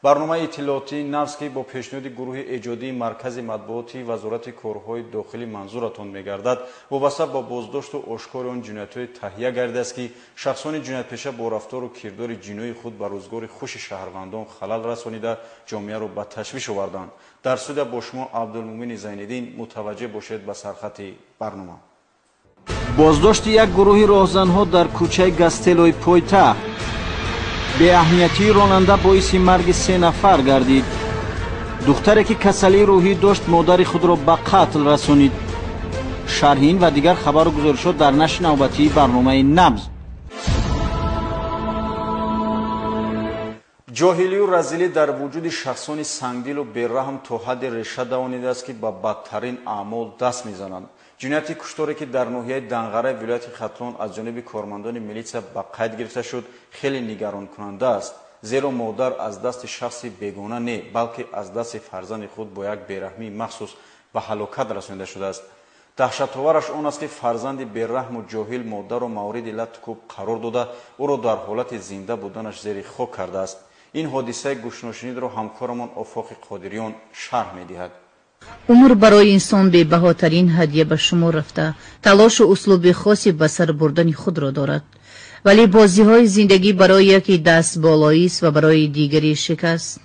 Барномаи иттилоотии «Набз», ки бо пешниҳоди гурӯҳи эҷодии Маркази матбуоти Вазорати корҳои дохилӣ манзуратон мегардад, вобаста ба боздошту ошкори он ҷиноятҳое таҳия гардидааст, ки шахсони ҷиноятпеша бо рафтору кирдори ҷиноии худ ба рӯзгори хуши шаҳрвандон халал расонида, ҷомеаро ба ташвиш оварданд. Дар студия бо шумо Абдулмумини Зайниддин. Мутаваҷҷеҳ бошед ба сархати барнома. Боздошти як гурӯҳи роҳзанҳо дар кӯчаи Гастелои пойтахт. Беаҳамиятии ронанда боиси марги се нафар гардид. Духтаре, ки касалии рӯҳӣ дошт, модари худро ба қатл расонид. Шарҳи ин ва дигар хабару гузоришот дар нашри навбатии барномаи «Набз». Ҷоҳилию разилӣ дар вуҷуди шахсони сангдилу бераҳм то ҳадди реша давонидааст, ки ба бадтарин аъмол даст мезананд. Ҷинояти кушторе, ки дар ноҳияи Данғараи вилояти Хатлон аз ҷониби кормандони милитсия ба қайд гирифта шуд, хеле нигаронкунанда аст, зеро модар аз дасти шахси бегона не, балки аз дасти фарзанди худ бо як бераҳмии махсус ба ҳалокат расонида шудааст. Даҳшатовараш он аст, ки фарзанди бераҳму ҷоҳил модарро мавриди латукӯб қарор дода, ӯро дар ҳолати зинда буданаш зери хок кардааст. Ин ҳодисаи гӯшношунидро ҳамкорамон Офоқи Қодириён шарҳ медиҳад. Умр барои инсон бебаҳотарин ҳадя ба шумор рафта, талошу услуби хоси ба сар бурдани худро дорад. Вале бозиҳои зиндагӣ барои яке дастболоист ва барои дигаре шикаст.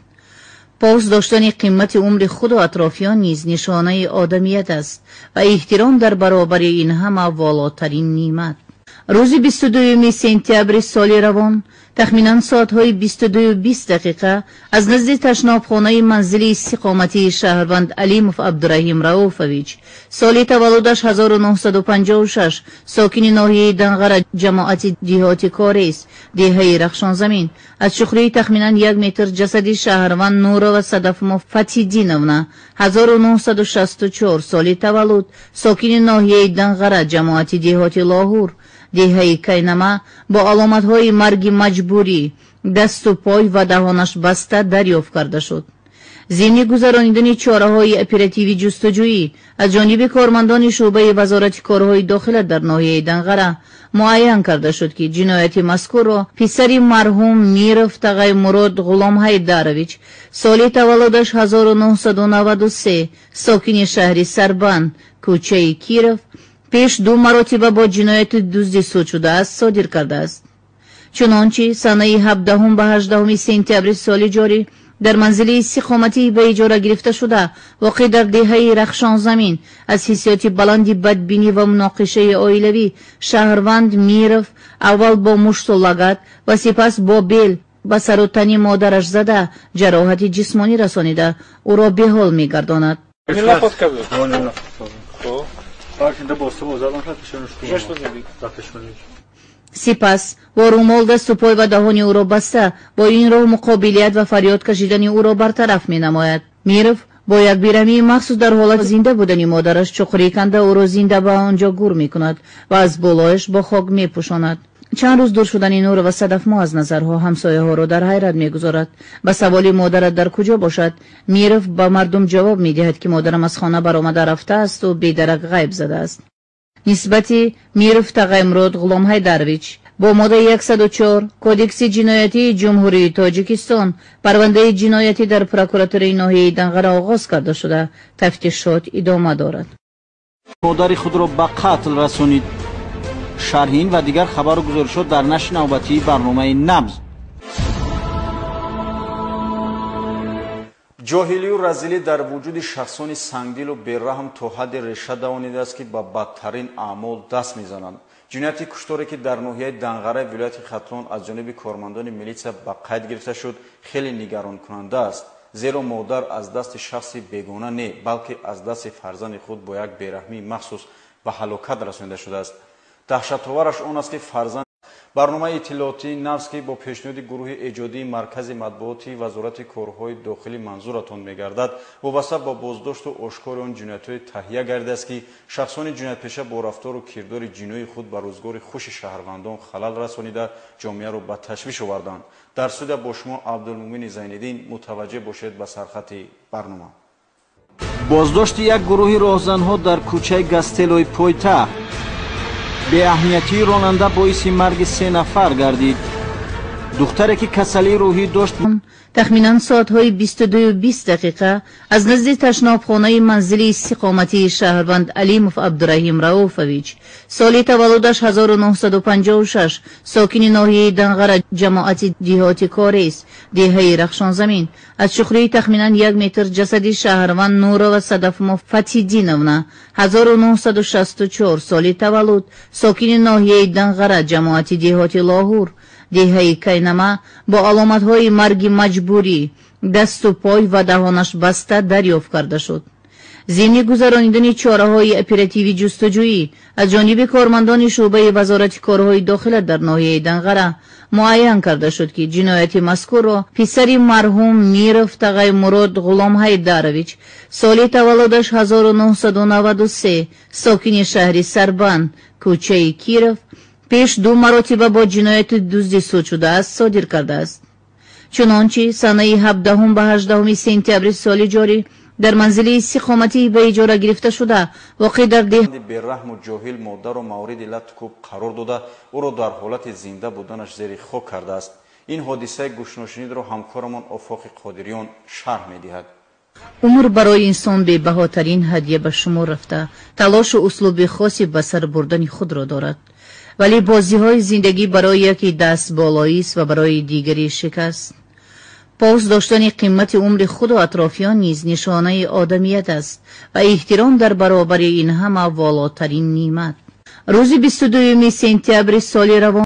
Пос доштани қимати умри худу атрофиён низ нишонаи одамият аст ва эҳтиром дар баробари ин ҳама волотарин неъмат. Рӯзи 22 сентябри соли равон, тахминан соатҳои 22:20, аз назди ташнобхонаи манзили истиқоматии шаҳрванд Алимов Абдураҳим Рауфович, соли таваллудаш 1956, сокини ноҳияи Данғара, ҷамоати деҳоти Корес, деҳаи Рахшонзамин, аз чуқурии тахминан 1 метр ҷасади шаҳрванд Нурова Садафмо Фатҳиддиновна, 1964 соли таваллуд, сокини ноҳияи Данғара, ҷамоати деҳоти Лоҳур, деҳаи Кайнама, бо аломатҳои марги маҷбурӣ, дасту пой ва даҳонаш баста дарёфт карда шуд. Зимни гузаронидани чораҳои оперативӣ ҷустуҷӯӣ аз ҷониби кормандони шӯъбаи Вазорати корҳои дохила дар ноҳияи Данғара муайян карда шуд, ки ҷинояти мазкурро писари марҳум Миров Тағаймурод Ғуломҳайдарович, соли таваллудаш 1993, сокини шаҳри Сарбанд, кӯчаи Киров, пеш ду маротиба бо ҷинояти дуздӣ суд шудааст, содир кардааст. Чунончи санаи 17 ба 18 сентябри соли ҷорӣ дар манзили истиқоматии ба иҷора гирифташуда, воқеъ дар деҳаи Рахшонзамин, аз ҳиссиёти баланди бадбинӣ ва муноқишаи оилавӣ шаҳрванд Миров аввал бо мушту лагат ва сипас бо бел ба сару тани модараш зада, ҷароҳати ҷисмонӣ расонида, ӯро беҳол мегардонад. Сипас бо румол дасту пой ва даҳони ӯро баста, бо ин роҳ муқобилият ва фарёд кашидани ӯро бартараф менамояд. Миров бо як бераҳмии махсус дар ҳолати зинда будани модараш чуқурӣ канда, ӯро зинда ба он ҷо гур мекунад ва аз болояш бо хок мепӯшонад. Чанд рӯз дур шудани Нурова Садафмо аз назарҳо ҳамсояҳоро дар ҳайрат мегузорад. Ба саволи «Модарат дар куҷо бошад?» Миров ба мардум ҷавоб медиҳад, ки модарам аз хона баромада рафтаасту бедарак ғайб задааст. Нисбати Миров Тағаймурод Ғуломҳайдарович бо моддаи 104 Кодекси ҷиноятии Ҷумҳурии Тоҷикистон парвандаи ҷиноятӣ дар прокуратураи ноҳияи Данғара оғоз карда шуда, тафтишот идома дорад. Модари худро ба қатл расонид. Шарҳи ин ва дигар хабару гузоришот дар нашри навбатии барномаи «Набз». Ҷоҳилию разилӣ дар вуҷуди шахсони сангдилу бераҳм то ҳадди реша давонидааст, ки ба бадтарин аъмол даст мезананд. Ҷинояти кушторе, ки дар ноҳияи Данғараи вилояти Хатлон аз ҷониби кормандони милитсия ба қайд гирифта шуд, хеле нигаронкунанда аст, зеро модар аз дасти шахси бегона не, балки аз дасти фарзанди худ бо як бераҳмии махсус ба ҳалокат расонида шудааст. Даҳшатовараш он аст, ки фарзанд. Барномаи иттилоотии «Набз», ки бо пешниҳоди гурӯҳи эҷодии Маркази матбуоти Вазорати корҳои дохилӣ манзуратон мегардад, вобаста ба боздошту ошкори он ҷиноятҳое таҳия гардидааст, ки шахсони ҷиноятпеша бо рафтору кирдори ҷиноии худ ба рӯзгори хуши шаҳрвандон халал расонида, ҷомеаро ба ташвиш оварданд. Дар студия бо шумо Абдулмумини Зайниддин. Мутаваҷҷеҳ бошед ба сархати барнома. Боздошти як гурӯҳи роҳзанҳо дар кӯчаи Гастелои пойтахт. Беаҳамиятии ронанда боиси марги се нафар гардид. Духтаре ки касалии рӯҳӣ дошт. Тахминан соатҳои 22:20 аз назди ташнобхонаи манзили истиқоматии шаҳрванд Алимов Абдураҳим Рауфович, соли таваллудаш 1956, сокини ноҳияи Данғара, ҷамоати деҳоти Корез, деҳаи Рахшонзамин, аз чуқурии тахминан 1 метр ҷасади шаҳрванд Нурова Садафмо Фатҳиддиновна, 1964 соли таваллуд, сокини ноҳияи Данғара, ҷамоати деҳоти Лоҳур, деҳаи Кайнама, бо аломатҳои марги маҷбурӣ, дасту пой ва даҳонаш баста дарёфт карда шуд. Зимни гузаронидани чораҳои оперативӣ ҷустуҷӯӣ аз ҷониби кормандони шӯъбаи Вазорати корҳои дохила дар ноҳияи Данғара муайян карда шуд, ки ҷинояти мазкурро писари марҳум Миров Тағаймурод Ғуломҳайдарович, соли таваллудаш 1993, сокини шаҳри Сарбанд, кӯчаи Киров, пеш 2 маротиба бо ҷинояти дуздӣ суд шудааст, содир кардааст. Чунончи санаи 17 ба 18 сентябри соли ҷорӣ дар манзили истиқоматӣ ба иҷора гирифта шуда воқеъ дар деҳ бераҳму ҷоҳил модарро мавриди лату-кӯб қарор дода, ӯро дар ҳолати зинда буданаш зери хок кардааст. Ин ҳодисаи гӯшношунидро ҳамкорамон Офоқи Қодириён шарҳ медиҳад. Умр барои инсон бебаҳотарин ҳадя ба шумор рафта, талошу услуби хоси ба сар бурдани худро дорад. Вале бозиҳои зиндагӣ барои яке дастболоист ва барои дигаре шикаст. Пос доштани қимати умри худу атрофиён низ нишонаи одамият аст ва эҳтиром дар баробари ин ҳама волотарин неъмат. Рӯзи 22 сентябри соли равон